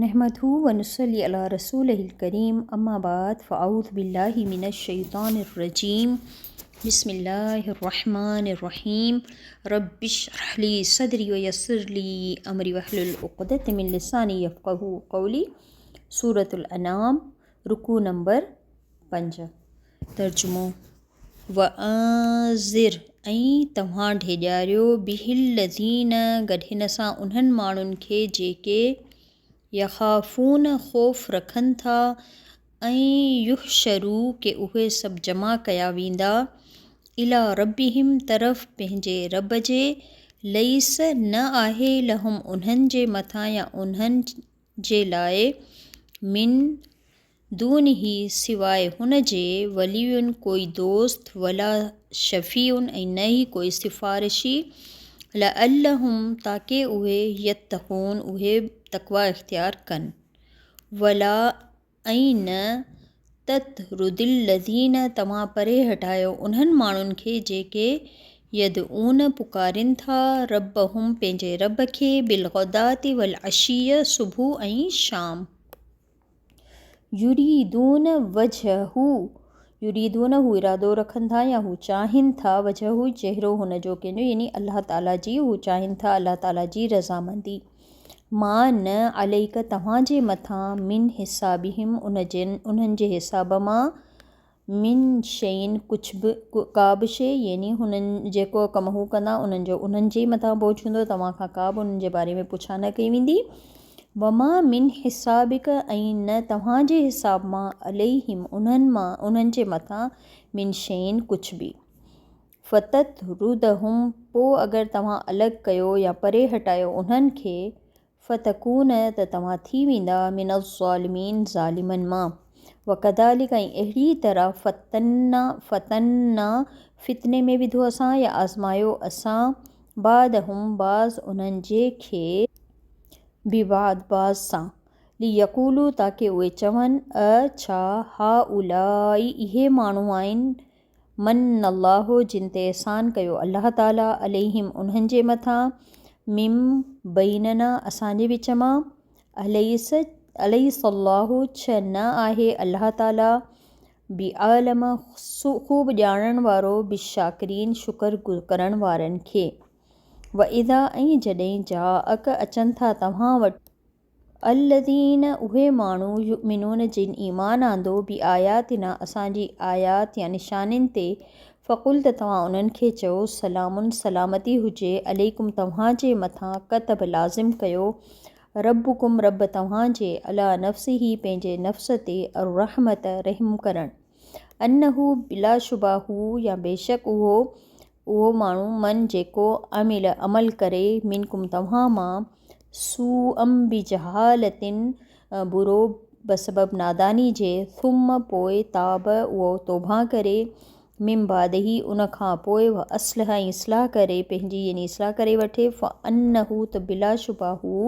نحمده و نصلي علي رسوله الڪريم اما بعد فاعوذ بالله من الشيطان الرجيم بسم الله الرحمن الرحيم رب اشرح لي صدري ويسر لي امري واحلل عقدة من لساني يفقهوا قولي سورة الانعام رڪوع نمبر 5. ترجمو، وانذر ۽ توهان ڊيڄاريو به الذين گڏ هن سان انهن ماڻهن کي جيڪي يخافون خوف رکن ٿا ۽ يحشروا ڪي اهي سڀ جمع ڪيا ويندا الي ربهم طرف پنهنجي رب جي ليس نه آهي لهم انهن جي مٿان يا انهن جي لاء من دونه سواء هن جي، ولي ڪوئي دوست، ولا شفيع ۽ نه ئي ڪوئي سفارشي، لعلهم تاڪه اهي يتقون اهي تقويٰ اختيار ڪن. ولا ۽ نه تطرد الذين توهان پري هٽايو انهن ماڻهن کي جيڪي يدعون پڪارين ٿا ربهم پنهنجي رب کي بالغداة والعشي صبح ۽ شام. يريدون وجهه يريدون هو ارادو رکن ٿا يا هو چاهين ٿا وجهه چهرو هن جو ڪنهن جو يعني الله تعالي جي هو چاهين ٿا الله تعالي جي رضامندي. ما نه عليڪ توهان جي مٿان من حسابهم ان جي انهن جي حساب مان من شيء ڪجهه به ڪا به شيء يعني هنن جيڪو ڪم هو ڪندا انهن جو انهن جي مٿان بوجه هوندو توهان کان ڪا به انهن جي باري ۾ پڇا نه ڪئي ويندي وما من حسابڪ ۽ نه توهان جي حساب مان عليهم انهن مان انهن جي مٿان من شيء ڪجهه به. فتطردهم پوء اگر توهان الڳ ڪيو يا پري هٽايو انهن کي، فتڪون ته توهان ٿي ويندا من الظالمين ظالمن مان. وڪذلڪ ۽ اهڙي طرح فتنا فتنا فتني ۾ وڌو اسان يا آزمايو اسان بعضهم بعض انهن جي کي، ببعض بعض سان، ليقولوا تاڪه اهي چون، ا ڇا هؤلاء اهي ماڻهو آهن من الله جن تي احسان ڪيو الله تعالي عليهم انهن جي مٿان، من بيننا اسان جي وچ مان، اليس اليس الله ڇه نه آهي الله تعالي باعلم خوب ڄاڻڻ وارو بالشاڪرين شڪر ڪرڻ وارن کي. واذا ۽ جڏهن جاءک اچن ٿا توهان وٽ. الذين اهي ماڻهو يؤمنون جن ايمان آندو بآياتنا اسان جي آيات يا نشانين تي فقل ته توهان انهن کي چئو سلام سلامتي هجي عليڪم توهان جي مٿان ڪتب لازم ڪيو ربڪم رب توهان جي علي نفسه پنهنجي نفس تي الرحمة رحم ڪرڻ انه بلاشبه هو يا بيشڪ اهو اهو ماڻهو من جيڪو عمل عمل ڪري منڪم توهان مان سوءً بجهالة برو بسبب ناداني جي ثم پوء تاب اهو توبه ڪري من بعده ان کان پوء واصلح ۽ اصلاح ڪري پنهنجي يعني اصلاح ڪري وٺي فانه ته بلاشبه هو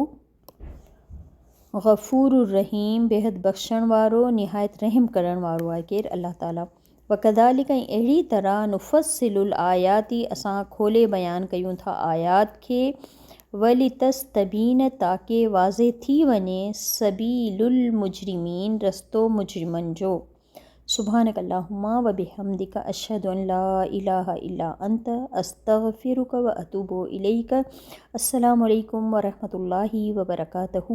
غفور الرحيم بيحد بخشڻ وارو نهايت رحم ڪرڻ وارو آهي ڪير؟ الله تعالي. وڪذالڪ ۽ اهڙي طرح نفصل الآيات اسان کولي بيان ڪيون ٿا آيات کي ولتستبين تاڪه واضح ٿي وڃي سبيل المجرمين رستو مجرمن جو. سبحانک اللهم وبحمدک اشهد ان لا اله الا انت استغفرک واتوب اليک السلام عليڪم ورحمة الله وبرڪاته.